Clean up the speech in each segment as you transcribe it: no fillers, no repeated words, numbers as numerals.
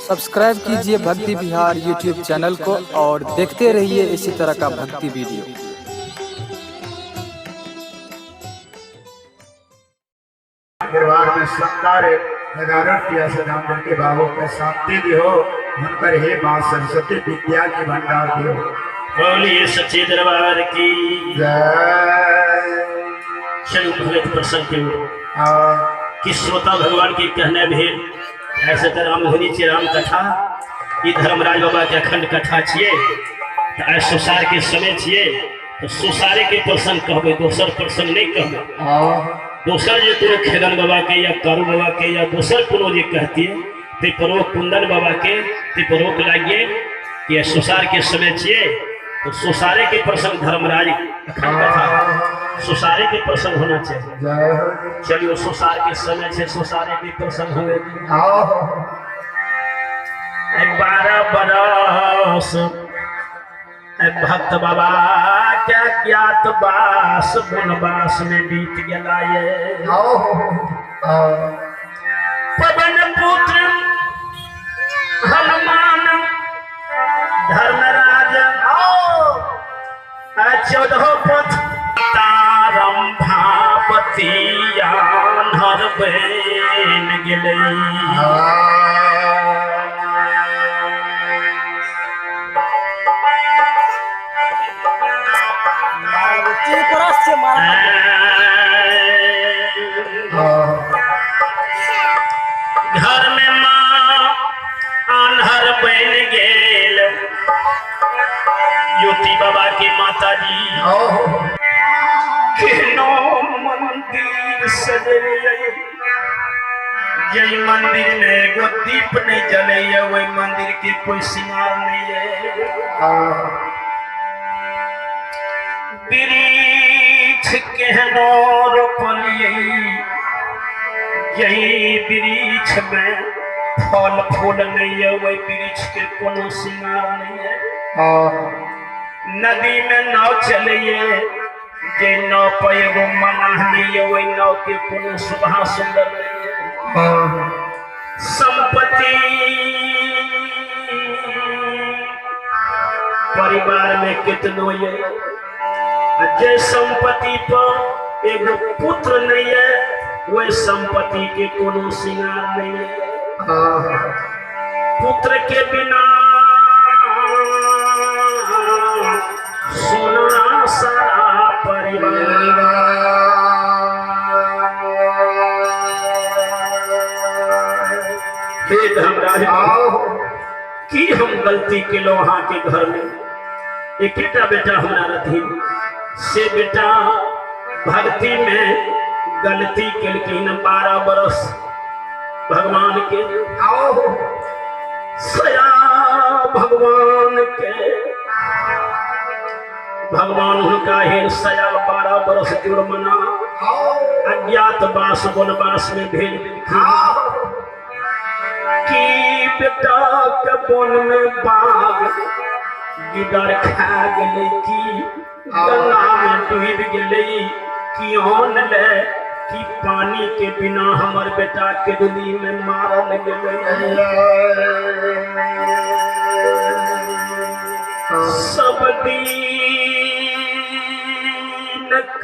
Subscribe कीजिए भक्ति Bihar YouTube channel को और देखते रहिए इसी तरह का भक्ति वीडियो। दरबार में शानदार हजारों रुपया से दान के बाबू के शांति दिहो, हुनकर हे माँ सरस्वती विद्या के भंडार दिहो। बोलिए सच्चे दरबार की जय। चलू भगत प्रसंग के हाँ। कि श्रोता भगवान के कहने भेल ऐसे तो रामधुनी छी राम कथा, ई धर्मराज बाबा के अखंड कथा छियै, तऽ आइ सुसार के समय छियै तऽ सुसारे के प्रसंग कहबै, दोसर प्रसंग नहि कहबै। हाँ। दोसर जे कोनो खेदन बाबा के या कारू बाबा के या दोसर कोनो जे कहतियै ताहि पर ओ कुंदन बाबा के ताहि पर रोक लागिए कि सुसार के समय छियै तो सुसारे के प्रसंग धर्मराज अखंड कथा सुसारे के प्रसंग होना चाहिए। जय हो। चलियो सुसार के समय छे, सुसारे के प्रसंग हुए। आओ। 12 बरस भक्त बाबा के ज्ञात बास वनवास में बीत गेला ये। आओ। आओ। पवन पुत्र हनुमान धर्मराज 14 पथ तारम भावती आन्हर बन गेलै। घर में माँ आन्हर बन गेल, ज्योति बाबा के माता जी केनो मंदिर सजलियै, जय मंदिर में एगो दीप नहीं जलैया, वही मंदिर के कोई सिंगार नहीं है। वृक्ष केहनो रोपलियै, यही वृक्ष में फल फूल नहीं है, वही वृक्ष के कोनो सिंगार नहीं है। नदी में नाव चलैये, जे नाव पर एगो मनाह नहीं है, वही नाव के कोनो शोभा सुंदर नहीं है। संपत्ति परिवार में कितनो ये, जे संपत्ति पर एगो पुत्र नहीं है, वही संपत्ति के कोनो सिंगार नहीं है। पुत्र के बिना सोना सारा परिवार। हे धर्मराज, की हम गलती केलहुँ अहाँ के घर में? एकेटा बेटा हमरा रहथिन, से बेटा भक्ति में गलती केलखिन। 12 बरस भगवान के सया भगवान के भगवान हुनका हे सया 12 बरस जुर्माना अज्ञात वास वनवास में भेज देलखिन। की बेटा के वन में बाघ गिदड़ खा गेलै, की गंगा में डूबि गेलै, की अन्न ले, की पानी के बिना हमर बेटा के डुली में मारल गेलै। सब दिन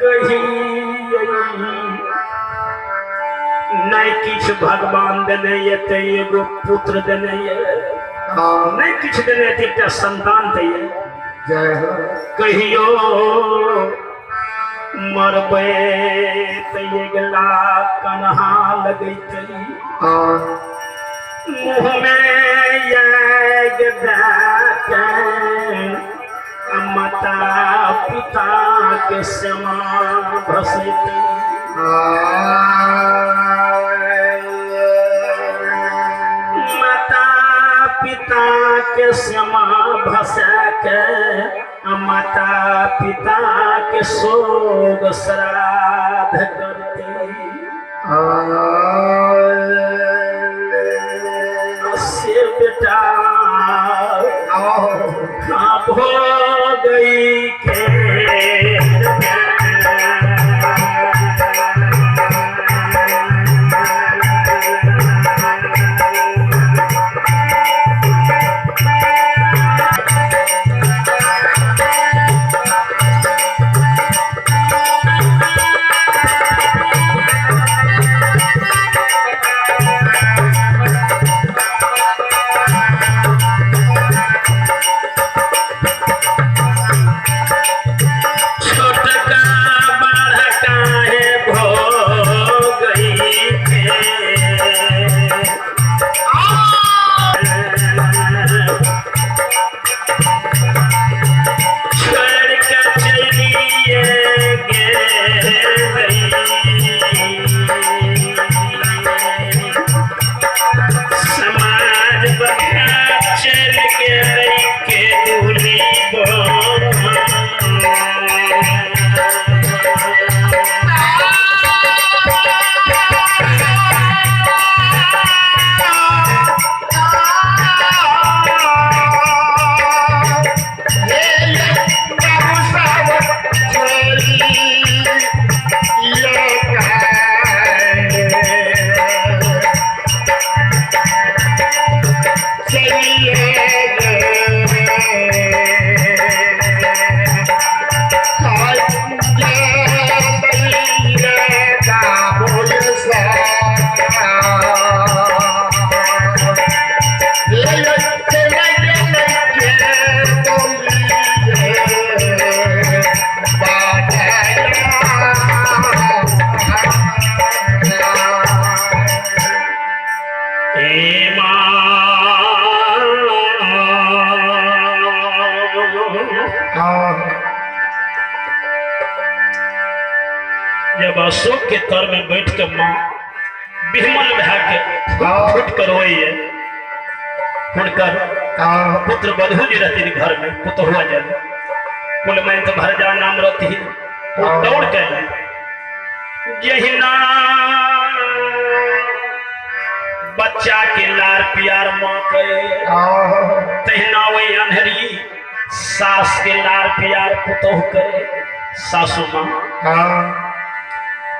कही नहीं किछु भगवान देने ये ते एगो पुत्र देने ये, नहीं किछु देने ते एकटा संतान दैये। जय हो। कहियो मरबै ते अगिला कन्हा लगैतै, मुँह में आगि दए के माता पिता के श्यामा भसैतै। माता पिता के श्यामा भसा के माता पिता के शोक श्राद्ध करते। से बेटा हो गई के अशोक के तर में बैठ के माँ बिहमल भए के फूट फूट कर रोइए। हुनकर पुत्र वधु जी रहथिन घर में, पुतहुआ जन कुलमंत भरजा नाम रहथिन, वो दौड़ के जहिना बच्चा के लार प्यार माँ करे तहिना वही अन्हरी सास के लार प्यार पुतोह करे सासू माँ।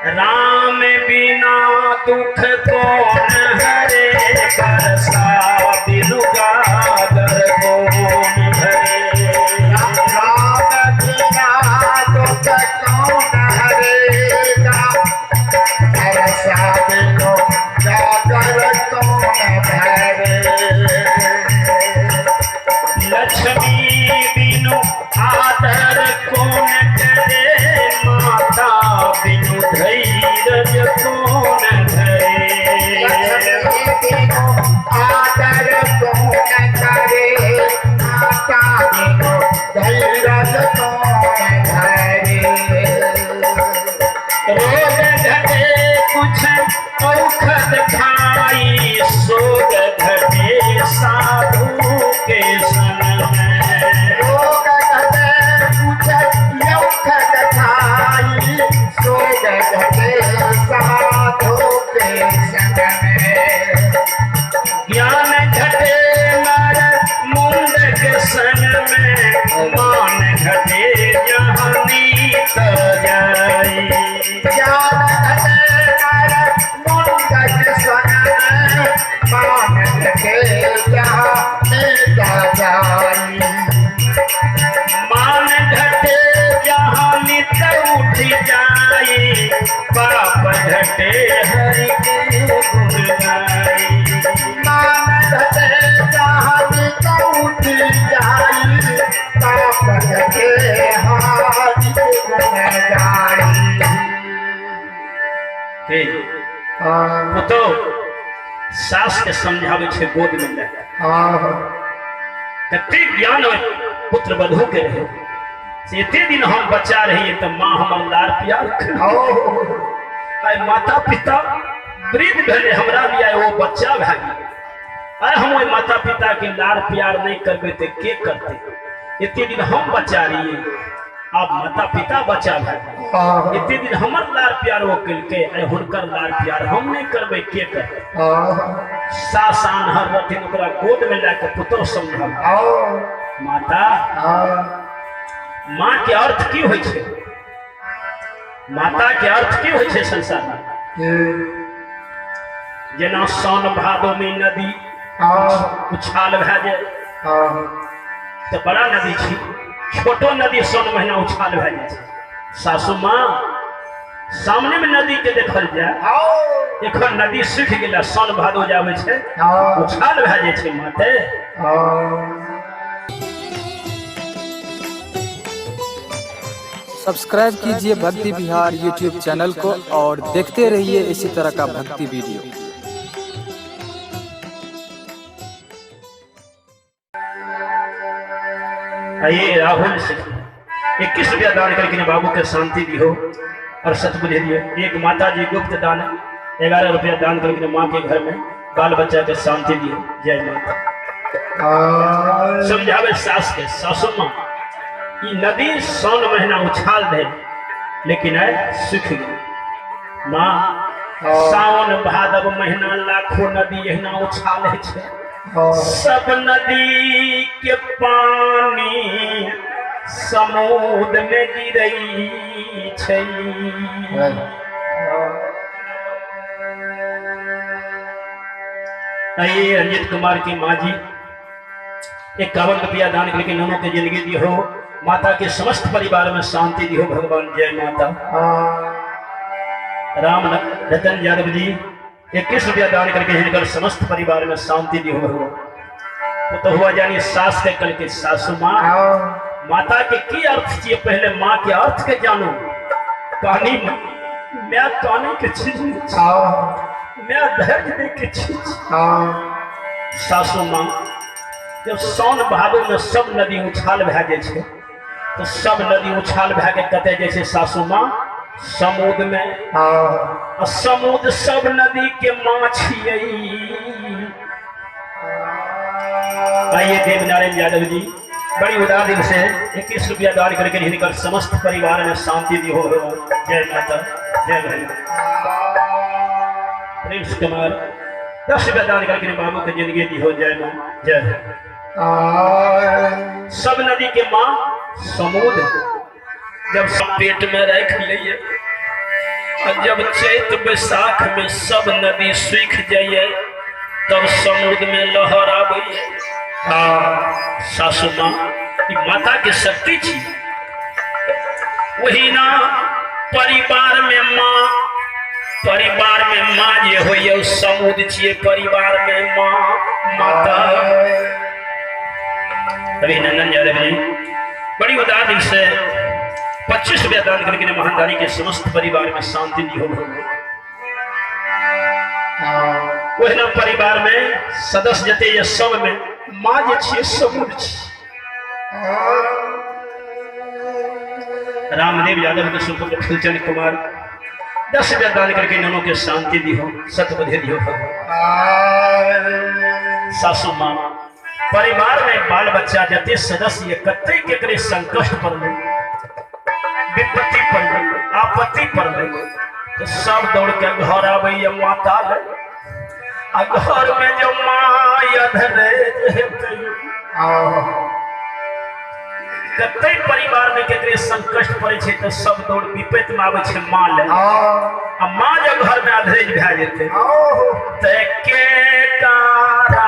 राम बिना दुख कौन हरे, बरसा बिनु गागर कौन भरे। राम बिना दुख कौन हरेगा, बरसा बिनु गागर कौन भरे। लक्ष्मी बिनु आदर कौन करे, माता बिनु धैर्य कौन धरे। लक्ष्मी बिनु आदर कौन करे, माता बिनु धैर्य कौन धरे। रोग घटे कुछ औखद खाई, सोग घटे साधु के संग में। रोग घटे कुछ औखद खाई, सोग घटे साधु के संग में। ज्ञान घटे नर मुंड के संग में, मान घटे जहाँ नीत जाई। ज्ञान घटे नर मुंड के संग में, मान घटे जहाँ नीत जाई। मान घटे जहाँ नित उठ जाई, पाप घटे हरि के गुण गाई। मान घटे जहाँ नीत उठ जाई, पाप घटे हरि के गुण गाई। हे पुतोह सास के समझाबै छै गोद में लए, कतेक ज्ञान ओहि पुत्र वधू के रहे। से एते दिन हम बच्चा रहिए तऽ माँ हमर लार प्यार करै। आइ माता पिता वृद्ध भेलै, हमरा लिए ओ बच्चा भए गेलै। आइ हम ओहि माता पिता के लार प्यार नहि करबै तऽ के करतै? एते दिन हम बच्चा रहिए, आब माता पिता बच्चा भए गेलै। एते दिन हमर लार प्यार ओ केलकै, आइ हुनकर लार प्यार हम नहि करबै, के करतै? सास आन्हर रहथिन, ओकरा गोद में लए कऽ पुतोह समझाबै, माता माँ के अर्थ की होइ छै? माता के अर्थ की होइ छै संसार में? जेना साउन भादो में नदी उछाल भए जाय तऽ बड़ा नदी छी, छोटो नदी साउन महीना उछाल भए जाइ छै। सासू माँ सामने में नदी के देखल जाय, एखन नदी सूखि गेल, साउन भादो जाबै छै उछाल भए जाइ छै माते। सब्सक्राइब कीजिए भक्ति बिहार यूट्यूब चैनल को और देखते रहिए इसी तरह का भक्ति वीडियो। आइए राहुल से 21 रुपया दान करके बाबू के शांति दी हो और सतबुद्धि दिए। एक माता जी गुप्त दान 11 रुपया दान करके माँ के घर में बाल बच्चा के शांति दिए। जय माता। समझावे सास के, सासू माँ ई नदी साउन महीना उछाल दे लेकिन आइ सूख गेल। माँ सावन भादव महीना लाखों नदी एहिना उछाल छै, सब नदी के पानी समुद्र में गिरै छै। आइए रंजित कुमार की माँ जी 51 रुपया दान करके ननों के जिंदगी दी हो, माता के समस्त परिवार में शांति दी हो भगवान। जय माता। राम रतन यादव जी 21 रुपया दान करके हिनकर समस्त परिवार में शांति दी हो भगवान। तो हुआ जानी सास के कल के सासू माँ माता के की अर्थ चाहिए, पहले माँ के अर्थ के जानो। कहानी मैं कहानी के चीज मैं धैर्य दे के चीज। सासू माँ जब साउन भादो में सब नदी उछाल भए जाइ छै तो सब नदी उछाल भए के कतऽ जाइ छै सासू माँ? समुद्र में। आ समुद्र सब नदी के माँ छियै। आइए देवनारायण यादव जी बड़ी उदार दिल से 21 रुपया दान करके हिनकर समस्त परिवार में शांति दी हो। जय माता, जय भैया। प्रिंस कुमार 10 रुपया दान करके बाबू के जिंदगी दी हो। जय माँ, जय हो। सब नदी के माँ समुद्र जब सब पेट में रख लिए और जब चैत बैसाख में सब नदी सूख जाइए तब समुद्र में लहर आबैए। सासू माँ ई माता के शक्ति छी। वही ना परिवार में माँ, परिवार में माँ जे होइए समुद्र छियै, परिवार में माँ माता। अभिनंदन यादव जी बड़ी उदार दिल से 25 रुपया दान करके महानदानी के समस्त परिवार में शांति दी हो। ओहिना परिवार में सदस्य जते ये सब में माँ जे छियै समुद्र छी। रामदेव यादव के सुपुत्र फूलचंद कुमार 10 रुपया दान करके ननों के शांति दी हो, सतबुद्धि दी हो भगवान। सासू माँ परिवार में बाल बच्चा जते सदस्य ये कते केकरे संकट पड़लै, विपत्ति पड़लै, आपत्ति पड़लै तो सब दौड़ के घर आबैया माता लग। आ घर में जो माँ अधरे हेतै कते परिवार में केकरे संकट पड़ै छै तो सब दौड़ विपत्ति में आबै छै माँ लग। आ माँ जब घर में अधरेज भए जेतै तऽ के कारा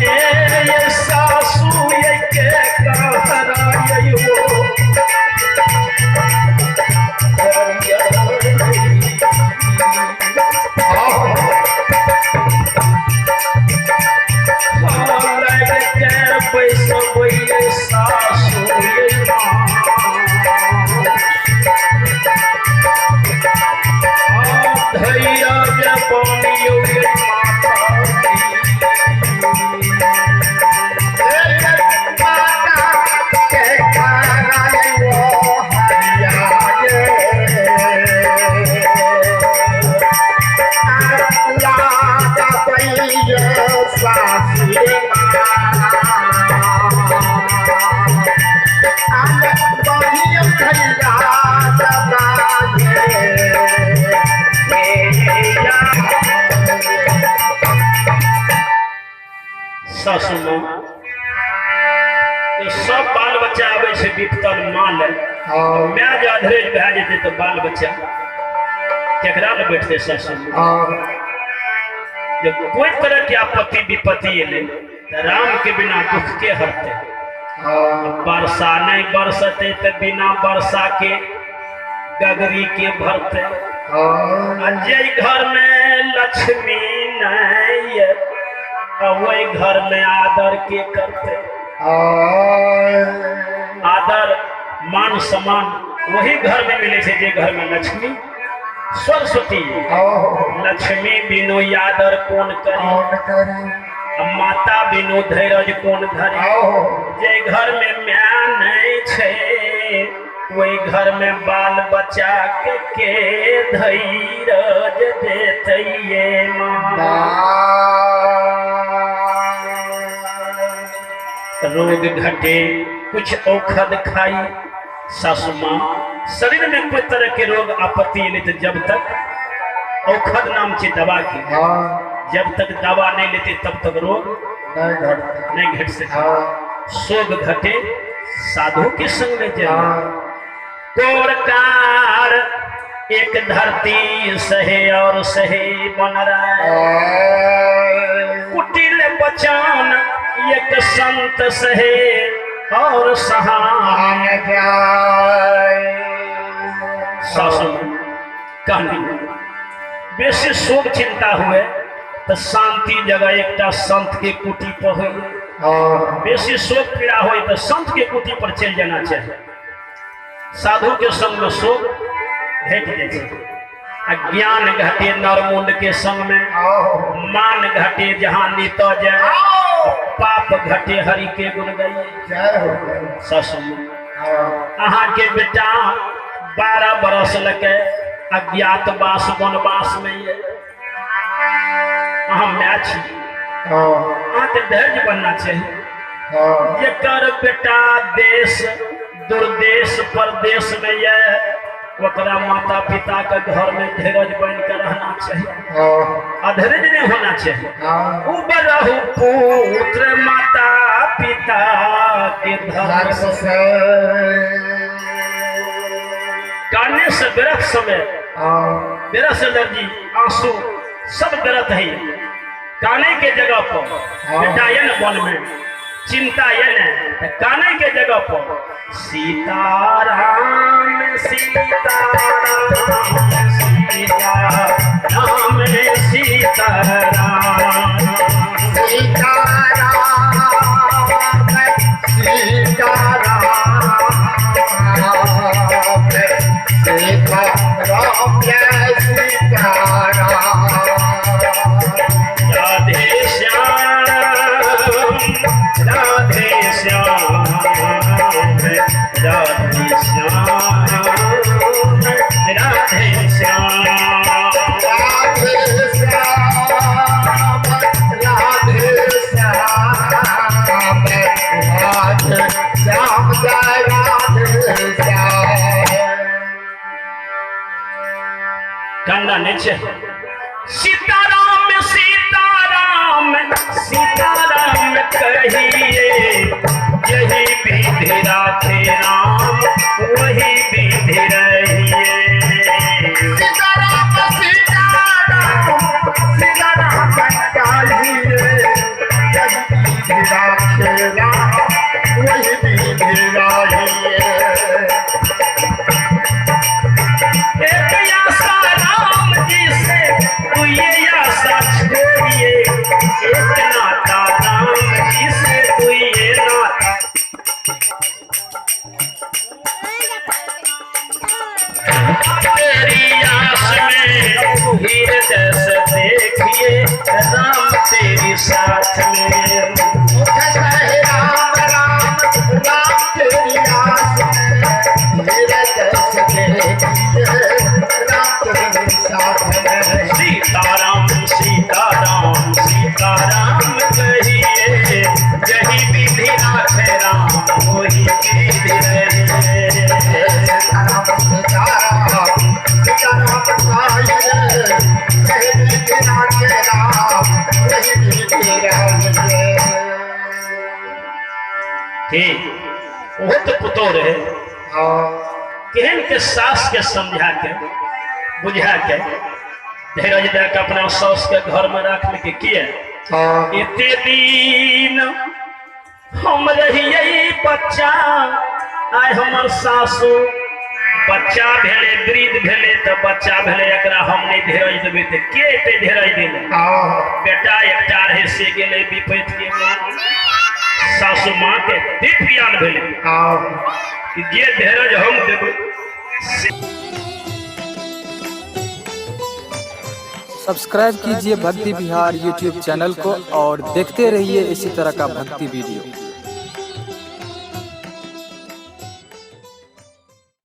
ए सासू ये के कहरा ये वो सासू ये धैया पानी सासू माँ तो सब बाल बच्चा आबै छै विपतन माँ लग। माय जे अधरेज भए जेतै तऽ बाल बच्चा केकरा लग बैठतै सासू माँ? जब कोई तरह के आपत्ति विपत्ति एलै तऽ राम के बिना दुख के हरतै। वर्षा नहीं बरसते तऽ बिना वर्षा के गगरी के भरतै। आ जे घर में लक्ष्मी नहीं वही घर में आदर के करते। आदर मान सम्मान वही घर में मिले छै जे घर में लक्ष्मी सरस्वती। लक्ष्मी बिनु आदर कौन करे, माता बिनु धैर्य कौन धरे। जे घर में माय नहीं छै वही घर में बाल बच्चा के धैर्य देते ये माँ। रोग घटे कुछ औषध खाई सासू माँ। शरीर में कोई तरह के रोग आपत्ति एलै तो जब तक औषध नाम छै दवा के, जब तक दवा नहीं लेते तब तक रोग नहीं घट सके। शोक घटे साधु के संग में जाए। कोरकार एक धरती सहे और सहे बनराय, कुटिल बचान एक संत सहे और सहान। सासू कहनी बेसी शोक चिंता हुए तऽ शांति जगह एकटा संत के कुटी पर होइए। बेसी शोक पीड़ा होय तऽ संत के कुटी पर चलि जाना चाही। साधु के संग में शोक घटि जाइ छै आ ज्ञान घटे नरमुंड के संग में, मान घटे जहाँ नित जाय, पाप घटे हरि के गुण गाइए। जय हो। ससुर अहाँ के बेटा 12 बरस लके अज्ञातवास वनवास में ये अहाँ माय छी, अहाँके धैर्य बनना चाही। जेकर बेटा देश दुर्देश परदेश में ये ओकरा माता पिता के घर में धीरज बन के रहना चाहिए, अधीरज नहीं होना चाहिए। उबरहु पुत्र माता पिता के धर्म से। काने से व्यर्थ समय, व्यर्थ एनर्जी, आंसू सब व्यर्थ है। काने के जगह पर बेटा ये न वन में चिंता ये न, तो काने के जगह पर सीताराम सीताराम सीताराम सीताराम सीताराम सीताराम सीताराम जय सीताराम। राधे श्याम राधे श्याम राधे श्याम राधे श्याम राधे श्याम राधे श्याम राधे श्याम जय राधे श्याम। कान्ना नहीं छे। सीताराम सीताराम सीताराम कहिए, यही विधि राधे राम वही विधि रहिए। सीताराम सीताराम सीताराम कहिए, यही विधि राधे राम वही विधि रहिए। एक आशा राम जी से दुए आशा छोड़िए, एक नाता राम जी से दुए नाता। तेरी आस में हृदय से देखिए राम तेरी साथ में। मुख कहे राम राम राम तेरी आस में, हृदय से देखिए राम तेरे साथ में। सीताराम सीताराम सीताराम कहिए, यही विधि राधे राम वही विधि रहिए। सीताराम सीताराम सीताराम कहिए, यही विधि राधे राम वही विधि रहिए। ठीक ओहो तो पुतोह रहे, केहन के सास के समझा के बुझा के धीरज दे के अपना सास के घर में राख के किया। एते दिन हम रहिए बच्चा, आइ हमर सासु बच्चा भेले वृद्ध भेले तऽ बच्चा भेले, एकरा हम नहीं धीरज देबै तऽ के एते धीरज देलै। बेटा एकटा रहे से गेलै विपैत के माँ, सासु माँ के दिव्य ज्ञान भेलै कि जे धीरज हम देबै से। सब्सक्राइब कीजिए भक्ति बिहार यूट्यूब चैनल को और देखते रहिए इसी तरह का भक्ति वीडियो।